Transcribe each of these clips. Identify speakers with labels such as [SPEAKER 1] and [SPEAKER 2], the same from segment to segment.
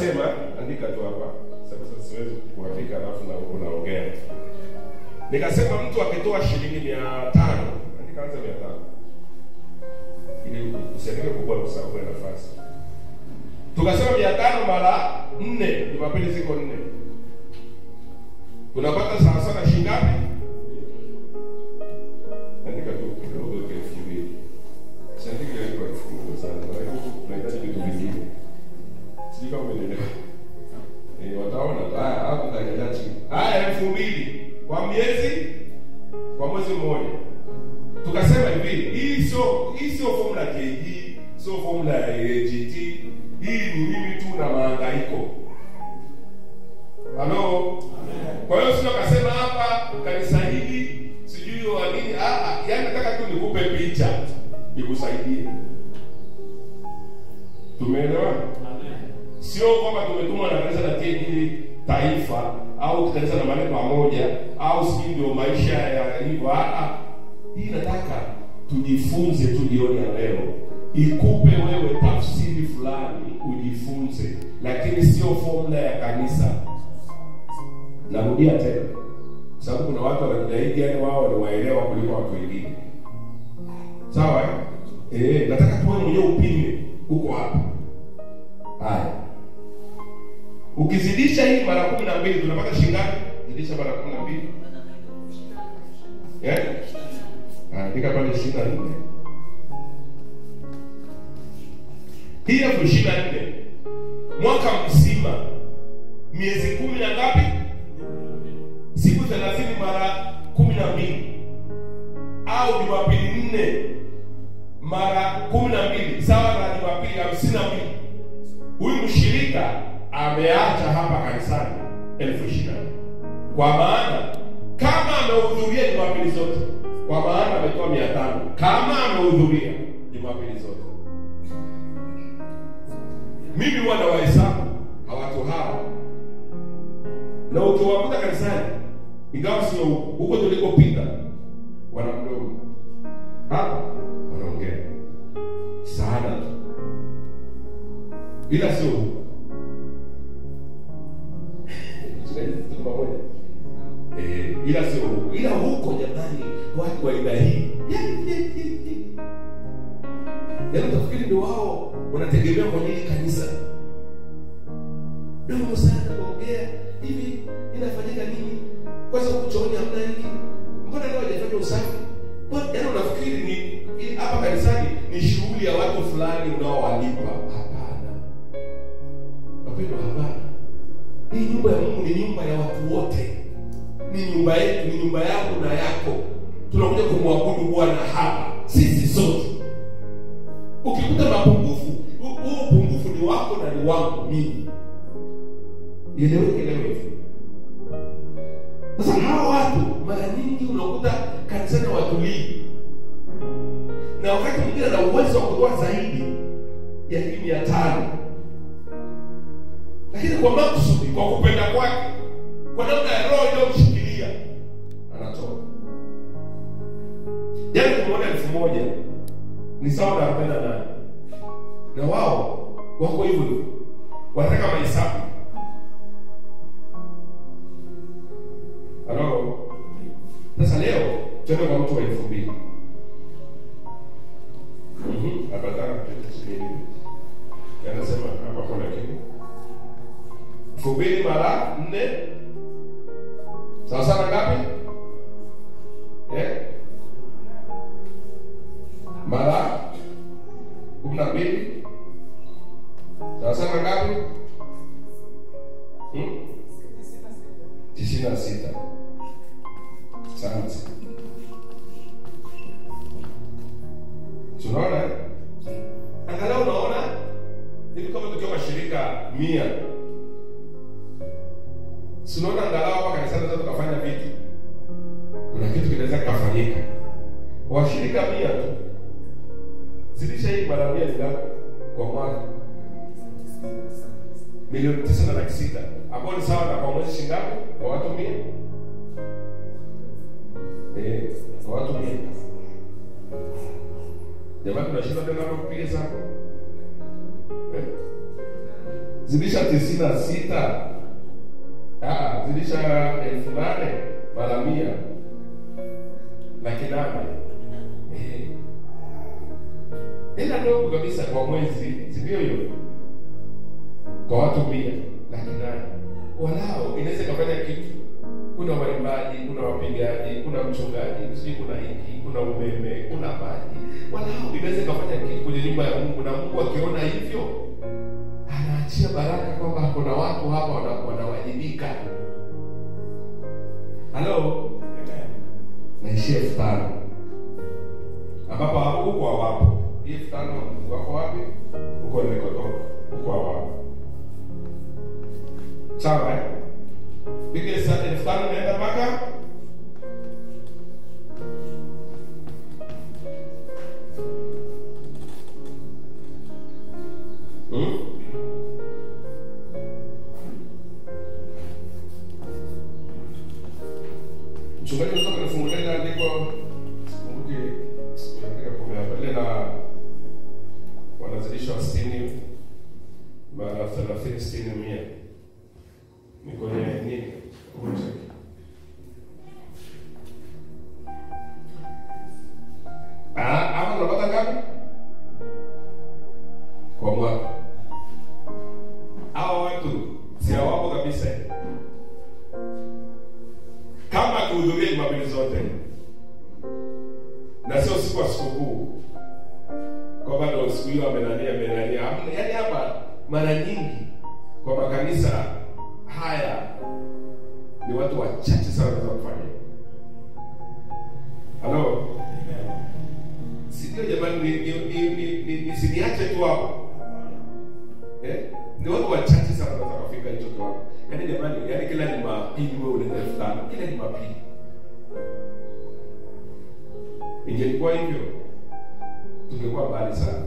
[SPEAKER 1] Nikasema andika tu hapa, sababu siwezi kuandika alafu na huko naongea. Nikasema mtu akitoa shilingi 500, andika anza 500. Ili usiandike kubwa kwa sababu ya nafasi. Tukasema 500 mara 4, Jumapili ziko 4. Tunapata sawa sawa shilingi ngapi? Andika tu kidogo 2000. Siandike ile 1000 sana. Tunahitaji vitu vingine. Sijui kama umeelewa. Wataona haya hapo tutaendelea chini. Haya 2000 kwa miezi, kwa mwezi mmoja. Tukasema hivi, hii sio formula KG, sio formula ya AGT, hii ni mimi tu na mahangaiko. Halo? Kwa hiyo sio kasema hapa kanisa hili sijui wa nini, yaani nataka tu nikupe picha nikusaidie. Tumeelewa? Sio kwamba tumetumwa na kanisa la TAG taifa au kanisa la mahali pamoja au sijui ndio maisha ya hivyo. Hii nataka tujifunze tu jioni ya leo, ikupe wewe tafsiri fulani ujifunze, lakini sio formula ya kanisa. Narudia tena, sababu kuna watu wanajitahidi, yani wao ni waelewa kuliko watu wengine. Sawa eh? Nataka tuwe mwenyewe upime uko hapa. Haya. Ukizidisha hii mara 12 tunapata shilingi ngapi? Zidisha mara 12. Eh? Andika pale 24. Hii 24 mwaka mzima miezi 10 na ngapi? Siku 30 mara 12 au Jumapili 4 mara 12 sawa na Jumapili 52. Huyu mshirika ameacha hapa kanisani 20,000. Kwa maana kama amehudhuria Jumapili zote, kwa maana ametoa 500 kama amehudhuria Jumapili zote. Mimi huwa nawahesabu watu hawa, na ukiwakuta kanisani, ingawa sio huko tulikopita, wana mdomo hapa wanaongea sana tu, ila sio huko. Ila sio huko, ila huko jamani, watu wa aina hii yaani utafikiri ndio wao wanategemea kwenye hili kanisa. Ndio sana kuongea hivi, inafanyika nini? Kwanza huko chooni hamna hiki, mbona leo hajafanya usafi? Yaani unafikiri ni hapa kanisani ni shughuli ya watu fulani unaowalipa. Hapana wapendwa, hapana. Hii nyumba ya Mungu ni nyumba ya watu wote, ni nyumba yetu, ni nyumba yako na yako. Tunakuja kumwabudu Bwana hapa sisi sote. Ukikuta mapungufu, huo upungufu ni wako na ni wangu mimi. Ieleweke leo hivi. Sasa hawa watu mara nyingi unakuta kanisani watulii, na wakati mwingine ana uwezo wa kutoa zaidi ya hii 500, lakini kwa makusudi, kwa kupenda kwake, kwa namna ya roho inayomshikilia anatoa. Yaani tumeona 1000 ni sawa na 48, na wao wako hivyo hivyo, wanataka mahesabu. Halo. Sasa leo tuende kwa mtu wa 2000. Hapa nataka tusikie. Anasema hapa kuna kitu. 2000 mara 4 sawa sawa ngapi? Mara 12 sawa sawa ngapi? 96. Asante. Tunaona? Angalau unaona hivi kama tukiwa mashirika 100. Tunaona angalau hapa kanisani tunaweza tukafanya vitu. Kuna kitu kinaweza kufanyika. Washirika 100 tu. Zidisha hii mara 100 ni ngapi kwa mwaka? 9,600,000. Ambao ni sawa na kwa mwezi shilingi ngapi kwa watu 100? Kwa watu 100. Jamani tunashinda tena hapo kupiga hesabu. Zidisha 96. Zidisha 8,000 mara 100. 800,000. Ila ndogo kabisa kwa mwezi, si ndio hiyo? Kwa watu 100, 800,000. Walao inaweza kufanya kitu. Kuna waimbaji, kuna wapigaji, kuna mchungaji, sijui kuna hiki, kuna umeme, kuna maji. Walao inaweza kufanya kitu kwenye nyumba ya Mungu, na Mungu akiona hivyo anaachia baraka kwamba kuna watu hapa wanawajibika. Halo? Naishia 5,000. Ambapo huko hawapo. Hii 5,000 wako wapi? Huko nilikotoka. Huko hawapo. Sawa eh? Piga 5,000 naenda mpaka Mchungaji unaweza kunifungulia andiko, sikumbuki sikuandika kumbe hapa, ile la wanazidishwa 60 mara 30 60 100. Ni kwenye nini? Hapa tunapata ngapi? Kwa mwaka. Hawa watu si hawapo kabisa. Kama kuhudhuria Jumapili zote na sio siku ya sikukuu, kwa bado siku hiyo amenania. Yaani hapa mara nyingi kwa makanisa haya ni watu wachache sana wanaweza kufanya. Halo? Sio jamani, nisiniache tu hapo. Ni watu wachache sana wanaweza kufika hicho kiwango. Yaani jamani, yaani kila Jumapili wewe unaleta 5,000, kila Jumapili. Ingekuwa hivyo tungekuwa mbali sana.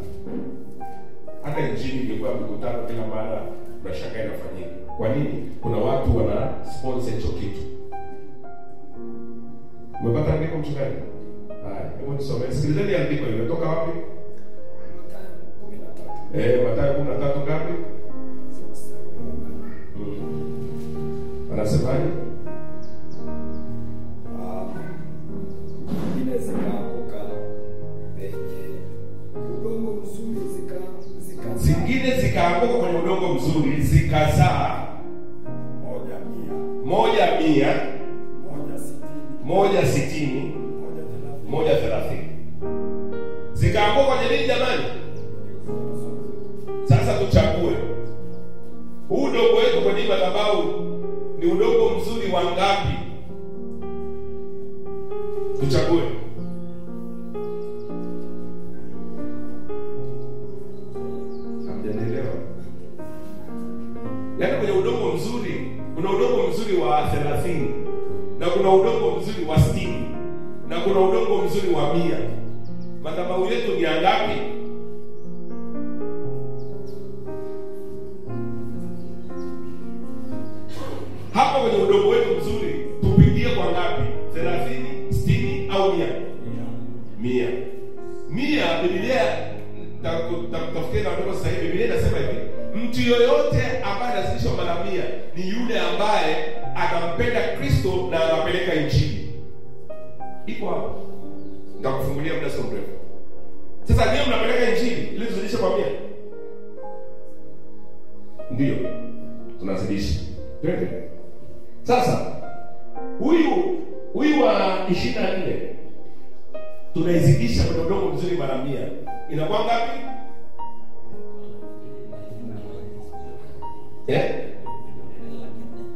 [SPEAKER 1] Hata injili ingekuwa mikutano kila mara, unashangaa inafanyika. Kwa nini? Kuna watu wana sponsor hicho kitu. Umepata andiko mchungaji? Haya, hebu nisome. Sikilizeni andiko hilo. Kutoka wapi? Mathayo 13 ngapi? Anasemaje?
[SPEAKER 2] Zingine zikaanguka penye udongo mzuri zikazaa.
[SPEAKER 1] Zingine zikaanguka kwenye udongo mzuri zikazaa 100, 100, 160, 130. Zikaanguka kwenye nini jamani? Sasa tuchague. Huu udongo wetu kwenye madhabahu ni udongo mzuri wa ngapi? Tuchague. Hamjanielewa? Yaani kwenye udongo mzuri, kuna udongo mzuri wa 30 na kuna udongo mzuri wa 60 na kuna udongo mzuri wa 100. Madhabahu yetu ni ngapi? Hapa kwenye udongo wetu mzuri tupigie kwa ngapi? 30, 60 au 100? 100. 100. Biblia tafutie na andiko sasa hivi. Biblia inasema hivi: mtu yoyote ambaye anazidishwa mara 100 ni yule ambaye anampenda Kristo na anapeleka injili. Iko hapo. Nitakufungulia muda sio mrefu. Sasa ndio mnapeleka injili ili tuzidishe kwa 100? Ndio. Tunazidisha. Twende. Sasa huyu wa 24 tunaizidisha kwenye udongo mzuri mara 100. Inakuwa ngapi?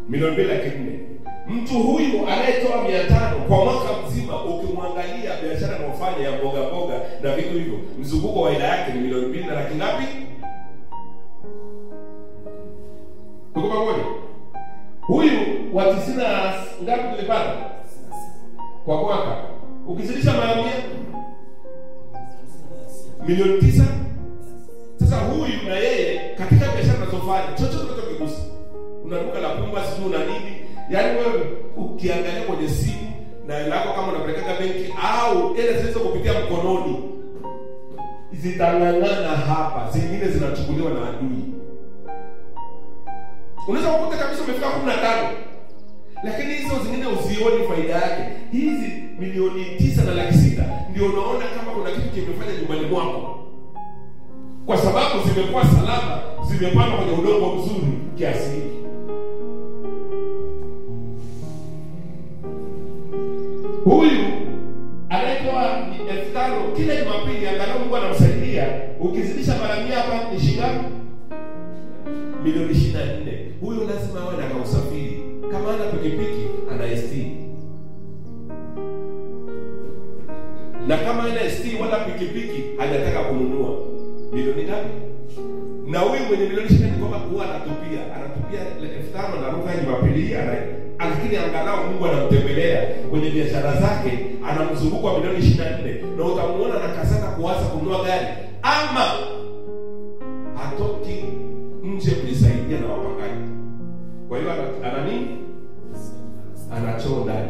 [SPEAKER 1] 2,400,000. Mtu huyu anayetoa 500 kwa mwaka mzima, ukimwangalia biashara anayofanya ya mboga mboga na vitu hivyo, mzunguko wa hela yake ni 2,200,000 na laki ngapi? Tuko pamoja? Huyu wa 90 ngapi tulipata? Kwa mwaka. Ukizidisha mara 100, 9,000,000. Sasa huyu na yeye katika biashara anazofanya, chochote unachokigusa, una duka la pumba, sijui una nini, yaani wewe ukiangalia kwenye simu na hela yako kama unapeleka benki au hela zilizo kupitia mkononi zitang'ang'ana hapa, zingine zinachukuliwa na adui. Unaweza kukuta kabisa umefika 15. Lakini hizo zingine uzioni faida yake. Hizi 9,600,000 ndio unaona kama kuna kitu kimefanya nyumbani mwako. Kwa sababu zimekuwa salama, zimepandwa kwenye udongo mzuri kiasi hiki. Huyu anayetoa 5,000 kila Jumapili, angalau Mungu anamsaidia, ukizidisha mara 100 hapa ni shilingi milioni 24. Huyu lazima awe na usafiri. Kama ana pikipiki, ana ST. Na kama ana ST wala pikipiki, hajataka kununua. Milioni ngapi? Na huyu mwenye milioni 24 kwamba huwa anatupia 5,000 na ruka Jumapili, lakini angalau Mungu anamtembelea kwenye biashara zake, anamzunguka milioni 24, na utamuona anakazana kuanza kununua gari ama hatoki nje kujisaidia na wapangaji. Kwa hiyo ana nini? Anachoo ndani.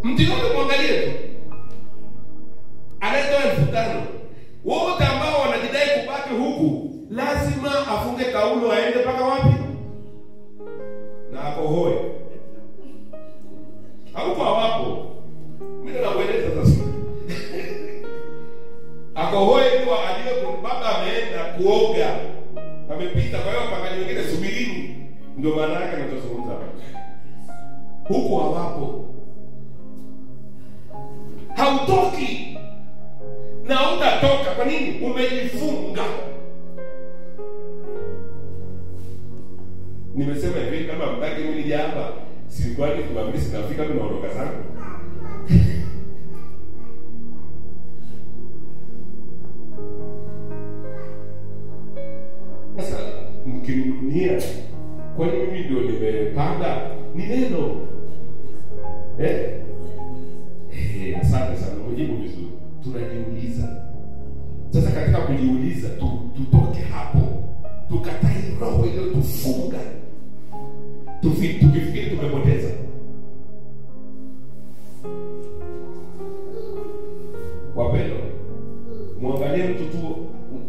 [SPEAKER 1] Mtu yote muangalie tu. Anatoa 5,000. Wote ambao wanajidai kubaki huku lazima afunge taulo aende mpaka wapi? Na akohoe. Hapo hawapo. Mimi nakueleza sasa. Akohoe ndio aliye baba ameenda kuoga. Amepita, kwa hiyo wapangaji wengine subirini. Ndio maana yake ninachozungumza. Huko hawapo. Hautoki. Na utatoka kwa nini? Umejifunga. Nimesema hivi, kama mtaki mimi nije hapa, sikwani kwa mimi sinafika, mimi naondoka zangu. Sasa mkininunia, kwani mimi ndio nimepanda? Ni neno. Asante sana, umejibu vizuri. Tunajiuliza. Sasa katika kujiuliza tutoke hapo. Tukatai roho iliyotufunga. Tukifikiri tumepoteza. Wapendwa, muangalie mtu tu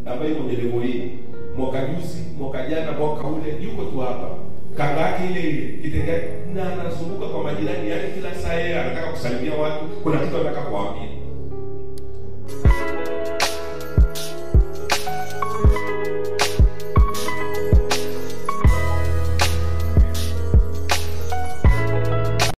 [SPEAKER 1] ambaye kwenye level hii, mwaka juzi, mwaka jana, mwaka ule, yuko tu hapa. Kanga yake ile ile, kitenge, na anazunguka kwa majirani yake kila saa, yeye anataka kusalimia watu, kuna kitu anataka kuwaambia.